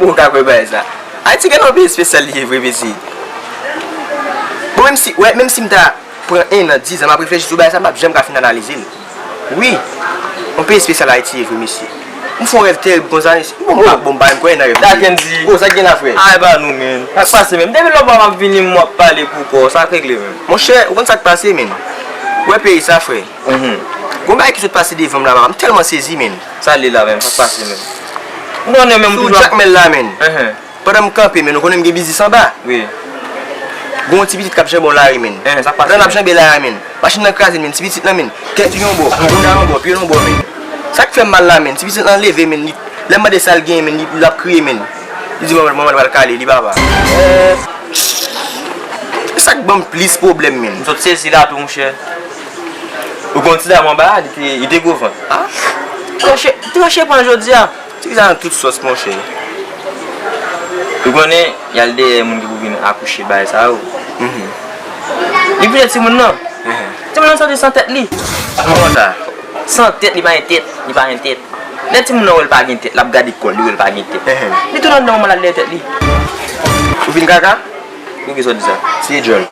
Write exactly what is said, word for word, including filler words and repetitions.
Ou ka kwè bagay sa. Ayiti gen yon peyi espesyal li ye vre, mesye. Bon, menm si, wè, menm si m ta pran en an, diz an, m ap reflechi sou bagay sa, m p ap janm ka fin analize l. Wi, yon peyi espesyal Ayiti ye vre, mesye. M fè yon rèv terib konsa, mesye. Bon, m pa, bon, m pa menm kwè nan rèv. Sa Kendy. Oh, sa k gen la, frè? Ay, ba nou, men. Sa k pase, men? Depi lòt bò m ap vini, m w ap pale pou kò w. Sa k regle, men? Monchè, ou konn sa k pase, men? Ou wè peyi sa, frè? Mhm. Gon bagay ki sot pase devan m la, papa. M tèlman sezi, men. Sa l ye la, men? Sa k pase, men? M konnen, men, m toujou ap Jakmèl la, men. Mhm. Pandan m kanpe, men, ou konnen m gen biznis anba. Wi. Gon ti pitit k ap janbe yon lari, men. Eh, sa k pase, men? Pandan l ap janbe lari, men. Machin nan kraze, men. Ti pitit lan, men. Tèt li yon bò, Honda yon bò, pye l yon bò, men. Sa k fè m mal la, men. Ti pitit lan leve, men. Li, lè m mande sa l genyen, men, li, l ap kriye, men. Li di, "Manman, manman l pral kale li, papa." Eh, sa k ban m plis pwoblèm, men. M sot sezi la tou, monchè. Ou gon ti dam anba a, li te, li te gwo vant. Ah? Tranche, tranche pran jodi a. Ti vizaj nan tout sòs, monchè. Ou konnen, y al dèyè moun ki pou vin akouche bagay sa yo. Mhm. Li pile timoun nan. Mhm. Timoun nan soti san tèt li. Kòman sa? San tèt, li pa gen tèt. Li pa gen tèt. Lè timoun nan wè l pa gen tèt, l ap gade kò l, li wè l pa gen tèt. Mhm. Li tounen anndan manman l al dèyè tèt li. Ou fin kaka? Pou ki sa w di sa? Se djòl.